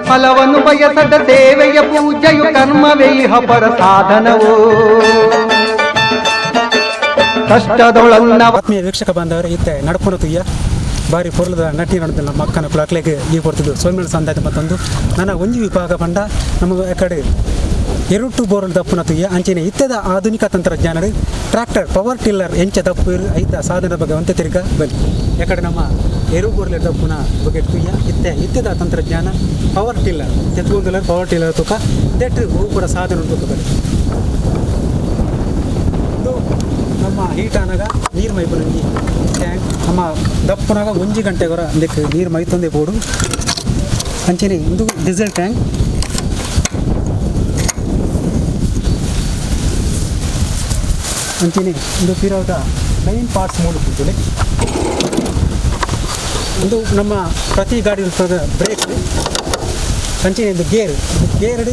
ಫಲವನ್ನು ಬಯಸದ ಸೇವೆಯ ಪೂಜೆಯು ಕರ್ಮವೇ ಇಹ ಪರ ಸಾಧನವು ಕಷ್ಟದೊಳನ್ನ ಆತ್ಮೀಯ ವೀಕ್ಷಕ ಬಾಂಧವರೇ, ಇತ್ತೆ ನಡ್ಕೊಂಡು ತುಯ್ಯ ಬಾರಿ ಪೊರ್ಲದ ನಟಿ ನಡೆದ ನಮ್ಮ ಅಕ್ಕನ ಕುಳಕ್ಲೆಗ್ ಈ ಕೊಡ್ತಿದ್ದು ಸೋಮಿನ ಸಂದಾಯ. ಮತ್ತೊಂದು ನನ್ನ ಒಂಜಿ ವಿಭಾಗ ಪಂಡ ನಮಗೆ ಕಡೆ ಎರುಟು ಬೋರಲ್ ದಪ್ಪುನ ತುಯ್ಯ. ಅಂಚನೆ ಇತ್ತೆದ ಆಧುನಿಕ ತಂತ್ರಜ್ಞಾನಡು ಟ್ರ್ಯಾಕ್ಟರ್ ಪವರ್ ಟಿಲ್ಲರ್ ಎಂಚ ದಪ್ಪು ಇರು ಐತ ಸಾಧನದ ಬಗ್ಗೆ ಒಂತೆ ತಿರ್ಗ ಬಲಿ. ಯಾಕಡೆ ನಮ್ಮ ಎರು ಬೋರ್ಲೆ ದಪ್ಪುನ ಬಗ್ಗೆ ತುಯ್ಯ. ಇತ್ತೆ ಇತ್ತೆದ ತಂತ್ರಜ್ಞಾನ ಪವರ್ ಟಿಲ್ಲರ್ ತೆತ್ಕೊಂದುಲ ಪವರ್ ಟಿಲ್ಲರ್ ತುಕ that ಹೂ ಕೂಡ ಸಾಧನ ಉಂಟು ಬಲಿ. ಇದು ನಮ್ಮ ಹೀಟ್ ಆನಾಗ ನೀರು ಮೈಪುನಂಜಿ ಟ್ಯಾಂಕ್. ನಮ್ಮ ದಪ್ಪನಾಗ ಒಂಜಿ ಗಂಟೆ ಗೊರ ಅಂದಕ್ಕೆ ನೀರು ಮೈತೊಂದೇ ಬೋಡು. ಅಂಚನೆ ಇಂದು ಡೀಸೆಲ್ ಟ್ಯಾಂಕ್. ಅಂಚನೆ ಇಂದು ಪಿರೋದ ಮೈನ್ ಪಾರ್ಟ್ಸ್ ಮೂಲು ಕೂತುಲೆ. ಇದು ನಮ್ಮ ಪ್ರತಿ ಗಾಡಿ ಬ್ರೇಕ್. ಅಂಚನೆ ಇದು ಗೇರ್. ಗೇರ್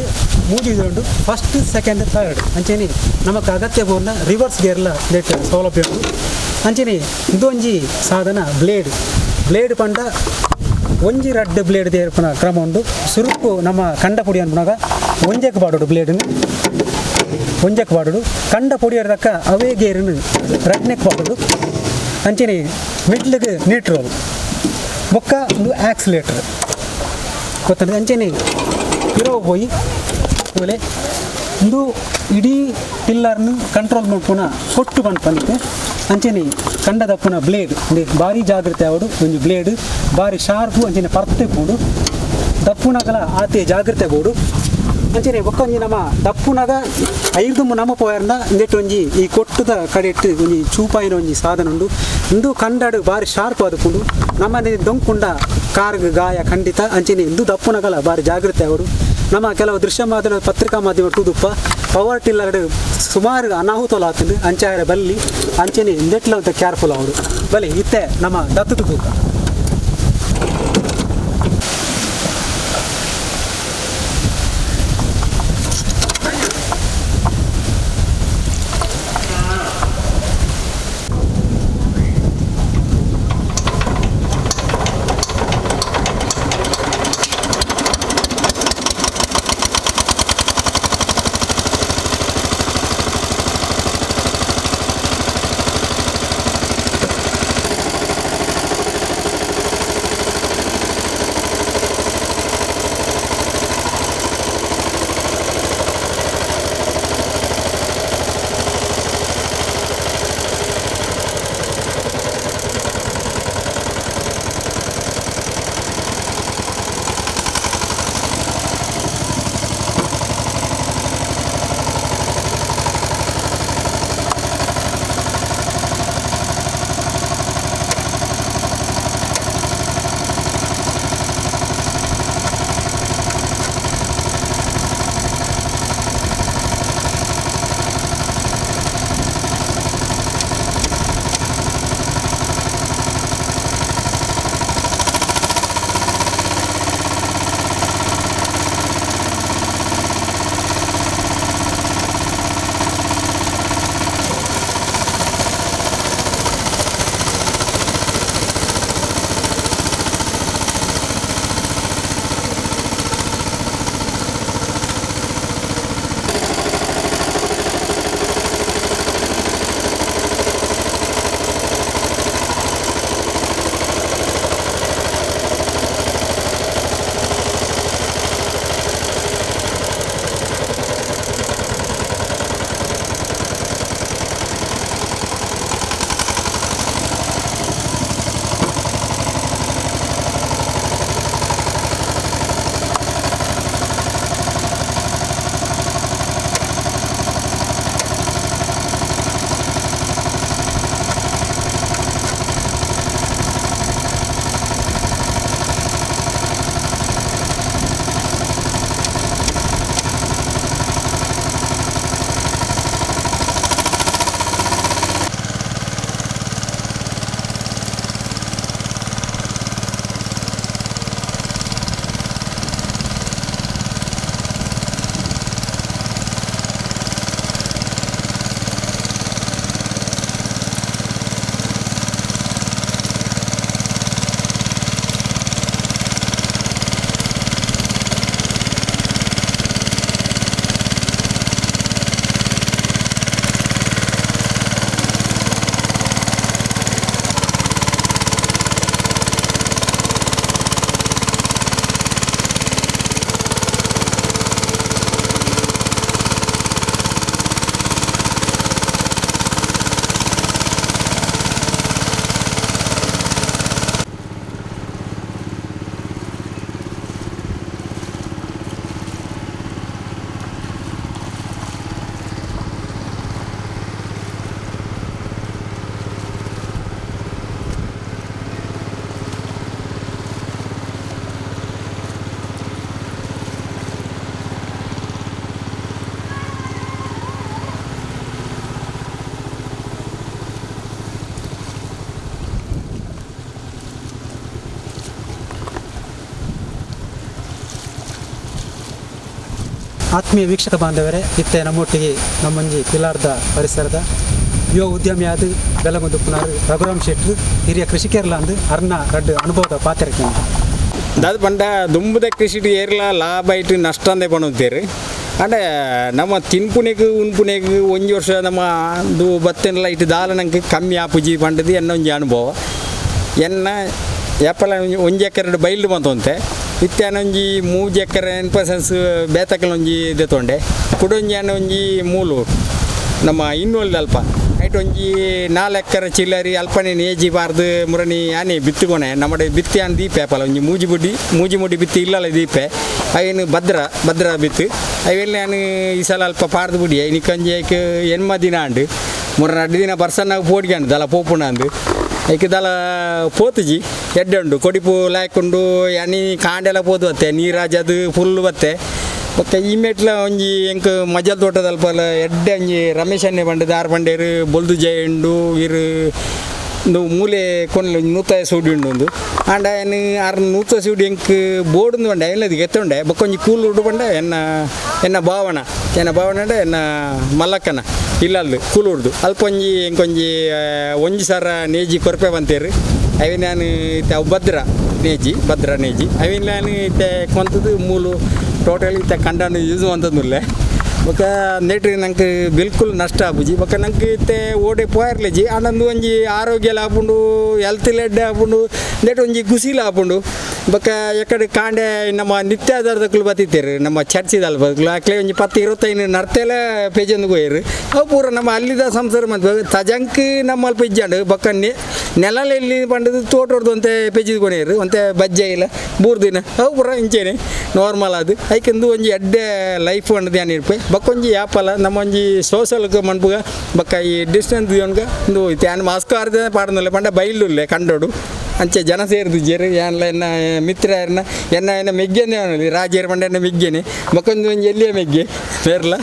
ಮೂಜಿ ಉಂಟು, ಫಸ್ಟ್, ಸೆಕೆಂಡ್, ಥರ್ಡ್. ಅಂಚನೆ ನಮಕ್ ಅಗತ್ಯ ಬೋರ್ನ ರಿವರ್ಸ್ ಗೇರ್ಲ ಲೇಟ್ ಸೌಲಭ್ಯ ಉಂಟು. ಅಂಚನೆ ಇದೊಂಜಿ ಸಾಧನ ಬ್ಲೇಡ್. ಬ್ಲೇಡ್ ಪಂಡ ಒಂಜಿ ರಡ್ಡ್ ಬ್ಲೇಡ್ ದೇರ್ಪುನ ಕ್ರಮ ಉಂಡು. ಸುರುಕು ನಮ್ಮ ಕಂಡ ಪೊಡಿ ಅನ್ಪುನಾಗ ಒಂಜೆಕ್ ಪಾಡೋಡು, ಬ್ಲೇಡ್ನು ಒಂಜೆಕ್ ಪಾಡೋಡು. ಕಂಡ ಪೊಡಿ ತಕ್ಕ ಅವೇ ಗೇರ್ನು ರಡ್ನೆಕ್ ಪಾಡೋಡು. ಅಂಚನೆ ಮಿಡ್ಲಿಗೆ ನ್ಯೂಟ್ರಲ್, ಬೊಕ್ಕ ಒಂದು ಆಕ್ಸಿಲೇಟರ್ ಗೊತ್ತಂದ್ರೆ. ಅಂಚನೆ ಪಿರೋ ಪೋಯಿ ತೂಲೆ, ಇಂದು ಇಡೀ ಟಿಲ್ಲರ್ನು ಕಂಟ್ರೋಲ್ ಮಲ್ಪುನ ಕೊಟ್ಟು ಪನ್ಪಂತೆ. ಅಂಚನೆ ಕಂಡ ದಪ್ಪುನ ಬ್ಲೇಡ್ ಉಂದು ಭಾರಿ ಜಾಗ್ರತೆ ಆವಡು. ಒಂಜಿ ಬ್ಲೇಡ್ ಭಾರಿ ಶಾರ್ಪು, ಅಂಚನೆ ಪರ್ತೆ ಪೋಡು. ದಪ್ಪುನಗಲ ಆತೆ ಜಾಗ್ರತೆ ಬೋಡು. ಅಂಚನೆ ಬೊಕ್ಕ ಒಂಜಿ ನಮ್ಮ ದಪ್ಪುನಗ ಐರ್ದು ನಮ್ಮ ಪೋಯರ್ನ ಇಂದೆಟ್ ಒಂಜಿ ಈ ಕೊಟ್ಟುದ ಕಡೆಟ್ ಒಂಜಿ ಚೂಪಾಯಿನ ಒಂಜಿ ಸಾಧನ ಉಂಡು. ಇಂದು ಕಂಡಡು ಭಾರಿ ಶಾರ್ಪ್ ಆದುಪುಂಡು. ನಮ್ಮನೆ ದೊಂಕುಂಡ ಕಾರ್ಗ್ ಗಾಯ ಖಂಡಿತ. ಅಂಚನೆ ಇಂದು ದಪ್ಪುನಗಲ ಭಾರಿ ಜಾಗ್ರತೆ ಅವರು. ನಮ್ಮ ಕೆಲವು ದೃಶ್ಯ ಮಾಧ್ಯಮ, ಪತ್ರಿಕಾ ಮಾಧ್ಯಮ ಟೂದುಪ್ಪ ಪವರ್ ಟಿಲ್ಲರ್ ಸುಮಾರು ಅನಾಹುತಲ ಆತುಂಡು. ಅಂಚಾಯರ ಬಲ್ಲಿ. ಅಂಚನೆ ಇಂದೆಟ್ಲ ಅಂತ ಕೇರ್ಫುಲ್ ಅವರು ಬಲಿ. ಇತ್ತೆ ನಮ್ಮ ದತ್ತದ ತೂಕ. ಆತ್ಮೀಯ ವೀಕ್ಷಕ ಬಾಂಧವರೇ, ಇತ್ತೆ ನಮ್ಮೊಟ್ಟಿಗೆ ನಮ್ಮೊಂಜಿ ಪಿಲಾರ್ದ ಪರಿಸರದ ಯುವ ಉದ್ಯಮಿಯಾದ ಬೆಲಗುಂದುಪ್ಪುನಾರು ರಘುರಾಮ್ ಶೆಟ್ರು, ಹಿರಿಯ ಕೃಷಿಕರ್ಲ ಅಂದು ಅರ್ನ ರಡ್ಡು ಅನುಭವದ ಪಾತ್ರಕ್ಕೆ. ದಾದ ಪಂಡ ದುಂಬುದ ಕೃಷಿಟ್ ಏರ್ಲ ಲಾಭ ಇಟ್ಟು ನಷ್ಟ ಅಂದೇ ಪಣುತ್ತೇರು. ಅಂಡ ನಮ್ಮ ತಿನ್ಪುನೆಗ್ ಉನ್ಪುನೆಗ್ ಒಂಜಿ ವರ್ಷ ನಮ್ಮ ದು ಬತ್ತೆನ್ಲ ಇಟ್ಟು ದಾಲ ನಂಗೆ ಕಮ್ಮಿ ಆಪುಜಿ ಪಂಡದು ಎನ್ನ ಒಂಜಿ ಅನುಭವ. ಎನ್ನ ಏಪಲ ಒಂಜಿ ಎಕರೆ ಬೈಲ್ಡ್ ಬಂತೊಂತೆ ಇತ್ತೆ ಒಂಜಿ 3 ಎಕರೆ 8 ಸೆನ್ಸ್ ಬೇತಕಲ್ ಒಂಜಿ ದೆತೊಂಡೆ. ಕುಡೊಂಜಿ ಅನ್ನ ಒಂಜಿ ಮೂಲು ನಮ್ಮ ಇನ್ನೊಲ್ದು ಅಲ್ಪ ಐಟ್ ಒಂಜಿ 4 ಎಕರೆ ಚಿಲ್ಲರಿ ಅಲ್ಪನೆ ನೇಜಿ ಬಾರ್ದು ಮುರಣಿ ಆನೆ ಬಿತ್ತುಕೊನೆ. ನಮ್ಮಡೆ ಬಿತ್ತಿ ಆನ್ ದೀಪೆ ಅಪಲ ಒಂಜಿ ಮೂಜಿ ಬುಡ್ಡಿ ಮೂಜಿ ಮುಡಿ ಬಿತ್ತಿ ಇಲ್ಲಲ್ಲ ದೀಪೆ. ಅವೇನು ಭದ್ರ ಭದ್ರ ಬಿತ್ತು. ಅವೆಲ್ಲ ನಾನು ಈ ಸಲ ಅಲ್ಪ ಪಾರ್ದು ಬುಡಿ. ಇನಿಕೊಂಜಿ ಐಕ್ ಎನ್ಮ ದಿನ ಆಂಡು. ಮುರ 2 ದಿನ ಬರ್ಸನ್ನಾಗ ಪೋಡಿಗೆ ದಲ ಪೋಪುಣ ಅಂದು. ಐಕ್ ದಲ ಪೋತುಜಿ, ಎಡ್ಡೆ ಉಂಡು. ಕೊಡಿಪು ಲಾಯ್ಕೊಂಡು ಅನಿ ಕಾಂಡೆಲ್ಲ ಪೋದು ಬತ್ತೆ, ನೀರಾಜದು ಫುಲ್ ಬತ್ತೆ. ಬೊಕ್ಕ ಈ ಮೆಟ್ಲ ಒಂಜಿ ಎಂಕ್ ಮಜಲ್ ತೋಟದ ಅಲ್ಪಲ ಎಡ್ಡೆ ಒಂಜಿ ರಮೇಶ್ ಅನ್ನೆ ಪಂಡ ದಾರ್ ಪಂಡೇರು ಬೊಲ್ದು ಜಯ ಉಂಡು. ಇರು ಉಂದು ಮೂಲೆ ಕೊನ್ಲೆ ಒಂಜಿ ನೂತಾಯ ಸೂಡಿ ಉಂಡು ಒಂದು. ಆಂಡ ಏನ್ ಆರ್ ನೂತ ಸೂಡಿ ಎಂಕ್ ಬೋರ್ಡ್ ಪಂಡ ಎನ್ನದು ಗೆತ್ತುಂಡೆ. ಬೊಕ್ಕ ಒಂಜಿ ಕೂಲ್ ಉಂಡು ಪಂಡ ಎನ್ನ ಎನ್ನ ಭಾವನ ಎನ್ನ ಭಾವನ ಎನ್ನ ಮಲ್ಲಕ್ಕನ ಇಲ್ಲಲ್ದು ಕೂಲೂರ್ದು. ಅಲ್ಪ ಒಂಜಿ ಎಂಕೊಂಜಿ 1 ಸರ ನೇಜಿ ಕೊರ್ಪೆ ಬಂತೇರು. ಅವೆ ನಾನು ಇತ್ತೆ ಅವು ಭದ್ರ ನೇಜಿ ಭದ್ರ ನೇಜಿ. ಅವಿನ ನಾನು ಇತ್ತೆ ಕೊಂತದ್ದು ಮೂಲು ಟೋಟಲ್ ಇತ್ತೆ ಕಂಡಾನು ಯೂಸ್ ಮಂತಂದುಲ್ಲೆ. ಬೊಕ್ಕ ನೆಟ್ ನಂಗೆ ಬಿಲ್ಕುಲ್ ನಷ್ಟ ಆಪುಜಿ. ಬೊಕ್ಕ ನಂಗೆ ಇತ್ತೆ ಓಡೆ ಪೋಯರ್ಲೆಜಿ. ಆಂಡ ಒಂಜಿ ಆರೋಗ್ಯ ಆಪುಂಡು, ಹೆಲ್ತ್ ಎಡ್ಡೆ ಆಪುಂಡು, ನೆಟ್ ಒಂಜಿ ಖುಷಿಲ ಆಪುಂಡು. ಬೊಕ್ಕ ಎಕಡೆ ಕಾಂಡೆ ನಮ್ಮ ನಿತ್ಯಾಧಾರದಕ್ಕಲು ಬತ್ತಿತ್ತೇರು ನಮ್ಮ ಚರ್ಚಿದ ಅಲ್ಪ ಅಕ್ಲೆ ಒಂಜಿ 10 25 ನರ್ತೆಲ ಪೇಜೊಂದು ಪೋಯೆರ್. ಅವು ಪೂರ ನಮ್ಮ ಅಲ್ಲಿದ ಸಂಸಾರ ಮಂತ್ ತಜಂಕ್ ನಮ್ಮ ಅಲ್ಪ ಇಜ್ಜಾಂಡು. ಬೊಕ್ಕ ನೆಲಲ ಇಲ್ಲಿ ಪಂಡದು ತೋಟೊಡ್ದು ಒಂತೆ ಪೆಜಿದ್ ಕೊನೆಯರು ಒಂತೆ ಬಜ್ಜೆ ಇಲ್ಲ 3 ದಿನ. ಅವು ಪೂರ ಇಂಚೆನೆ ನಾರ್ಮಲ್ ಅದು. ಐಕೆಂದು ಒಂಜಿ ಎಡ್ಡೆ ಲೈಫ್ ಪಂಡದು ಯಾನ್ ಇರ್ಪೆ. ಬೊಕ್ಕ ಒಂಜಿ ಯಾಪಲ ನಮ್ಮ ಒಂಜಿ ಸೋಷಲ್ ಮನ್ಪುಗ. ಬೊಕ್ಕ ಈ ಡಿಸ್ಟೆನ್ಸ್ ದಿಯೊನ್ಗ ಇಂದು ಯಾನ್ ಮಾಸ್ಕ್ ಆರ್ದೆ ಪಾಡೊಂದುಲ್ಲೆ. ಪಂಡ ಬೈಲುಲ್ಲೆ ಕಂಡೋಡು ಅಂಚೆ ಜನ ಸೇರ್ದಿಜ್ಜೆರ್. ಯಾನ್ಲ ಎನ್ನ ಮಿತ್ರ ಎನ್ನ ಎನ್ನ ಎನ್ನ ಮೆಗ್ಗೆನೆ ರಾಜೇರ್ ಪಂಡ ಎನ್ನ ಮೆಗ್ಗೆನೆ. ಬೊಕ್ಕೊಂದು ಒಂಜಿ ಎಲ್ಲಿಯ ಮೆಗ್ಗೆ ಪೇರ್ಲ.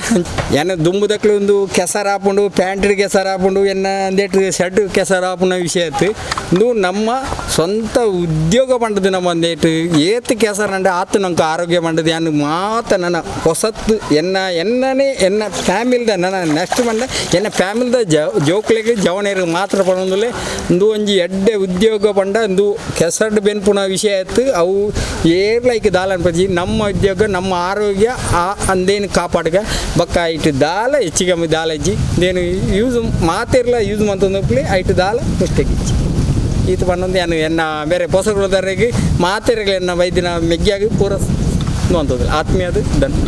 ಎನ್ನ ದುಂಬುದಕ್ಲು ಒಂದು ಕೆಸರು ಆಪುಂಡು, ಪ್ಯಾಂಟ್ ಕೆಸರು ಆಪುಂಡು, ಎನ್ನ ಅಂದೇಟ್ ಶರ್ಟ್ ಕೆಸರು ಆಪುನ ವಿಷಯ ಆಯ್ತು. ಇಂದು ನಮ್ಮ ಸ್ವಂತ ಉದ್ಯೋಗ ಪಂಡದು ನಮ್ಮ ಒಂದೇಟ್ ಏತ್ ಕೆಸರು ಆತು ನಂಗೆ ಆರೋಗ್ಯ ಪಂಡದು. ಯಾನ್ ಮಾತ ನನ್ನ ಹೊಸತ್ತು ಎನ್ನ ಎನ್ನನೇ ಎನ್ನ ಫ್ಯಾಮಿಲಿದ ನನ್ನ ನೆಕ್ಸ್ಟ್ ಪಂಡ ಎನ್ನ ಫ್ಯಾಮಿಲಿದ ಜೋಕ್ಲೆಗ್ ಜವನೇರ್ ಮಾತ್ರ ಪಡೊಂದುಲ್ಲೆ. ಇಂದು ಒಂಜಿ ಎಡ್ಡೆ ಉದ್ಯೋಗ ಪಂಡ ಇಂದು ಕೆಸರ್ಡ್ ಬೆನ್ಪುನ ವಿಷಯ ಆಯ್ತು. ಅವು ಏರ್ಲೈಕ್ ದಾಲ ಅನ್ಪಜಿ. ನಮ್ಮ ಉದ್ಯೋಗ ನಮ್ಮ ಆರೋಗ್ಯ ಆ ಅಂದೇನು ಕಾಪಾಡ್ಗ. ಬೊಕ್ಕ ಐಟ್ ದಾಲ ಹೆಚ್ಚಿಗೆ ಕಮ್ಮಿ ದಾಲ ಇಜ್ಜಿ. ದೇನು ಯೂಸ್ ಮಾತೆರ್ಲ ಯೂಸ್ ಮಂತೊಂದುಪ್ಪುಲೆ. ಐಟ್ ದಾಲ ಮಿಸ್ಟೇಕ್ ಇಜ್ಜಿ. ಈತ್ ಪಂಡೊಂದು ಯಾನ್ ಎನ್ನ ಬೇರೆ ಪೊಸಗುಳದರೆಗ್ ಮಾತೆರ್ಗ್ಲ ಎನ್ನ ವೈದ್ಯನ ಮೆಗ್ಗಿಯಾಗಿ ಪೂರ ಅಂತಂದ್ರೆ ಆತ್ಮೀಯದು ಡನ್.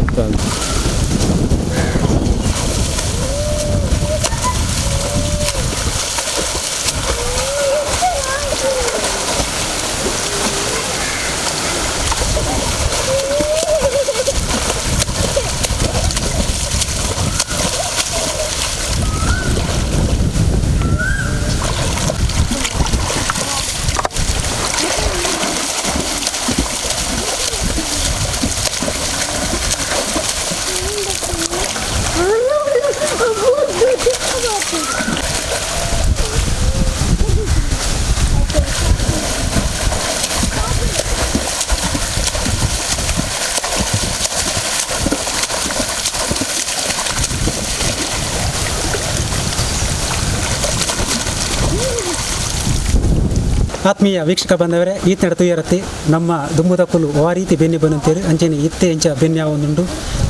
ಆತ್ಮೀಯ ವೀಕ್ಷಕ ಬಂದವರೇ, ಈ ತುಯರತಿ ನಮ್ಮ ದುಂಬುದಕುಲು ವಾ ರೀತಿ ಬೆನ್ನಿ ಬಂದಂತೇಳಿ ಅಂಚೆನೆ ಇತ್ತೆ ಇಂಚ ಬೆನ್ನಿ ಒಂದುಂಡು.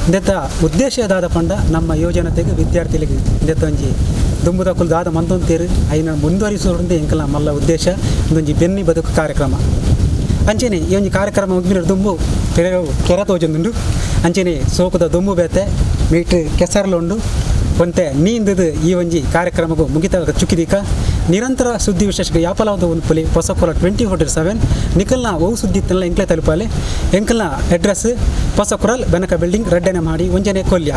ಇಂದೆತ್ತ ಉದ್ದೇಶ ದಾದ ಪಂಡ ನಮ್ಮ ಯುವಜನತೆಗೆ ವಿದ್ಯಾರ್ಥಿಗಳಿಗೆ ಇಂದೆತ್ತ ಒಂಜಿ ದುಂಬುದಕುಲು ದಾದ ಮಂತೊಂತೇರು ಐನ ಮುಂದುವರಿಸುವಂತೆ ಎಂಕಲ ಮಲ್ಲ ಉದ್ದೇಶ ಇಂದೊಂಜಿ ಬೆನ್ನಿ ಬದುಕು ಕಾರ್ಯಕ್ರಮ. ಅಂಚೆನೆ ಈ ಒಂಜಿ ಕಾರ್ಯಕ್ರಮ ಮುಗಿನ ದುಂಬು ಕೆರೆ ಕೆರೆ ತೋಜೊಂದುಂಡು. ಅಂಚೆನೆ ಸೋಕುದ ದುಂಬು ಬೇತೆ ಮೀಟ್ ಕೆಸರ್ಲುಂಡು ಒಂತೆ ನೀಂದದು. ಈ ಒಂಜಿ ಕಾರ್ಯಕ್ರಮಗೂ ಮುಗಿತ ಚುಕ್ಕಿದೀಕ. ನಿರಂತರ ಸುದ್ದಿ ವಿಶೇಷ ಯಾಪಲ ಒಂದು ಪುಲಿ ಹೊಸಕೊಲ 24x7. ನಿಕಲ್ನ ಓ ಸುದ್ದಿ ಇತ್ತಲ್ಲ ಎಂಕ್ಲೆ ತಲುಪಾಲೆ. ಎಂಕಲ್ನ ಅಡ್ರೆಸ್ ಹೊಸಕುರಲ್, ಬೆನಕ ಬಿಲ್ಡಿಂಗ್, ರಡ್ಡನೆ ಮಾಡಿ, ಒಂಜನೆ ಕೊಲ್ಯ.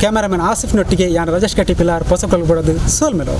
ಕ್ಯಾಮರಾಮನ್ ಆಸಿಫ್ ನೊಟ್ಟಿಗೆ ಯಾನ್ ರಾಜೇಶ್ ಕಟ್ಟಿ ಪಿಲಾರ್, ಹೊಸಕೊಲ್ ಬಡೋದು. ಸೋಲ್ಮೆಲೋ.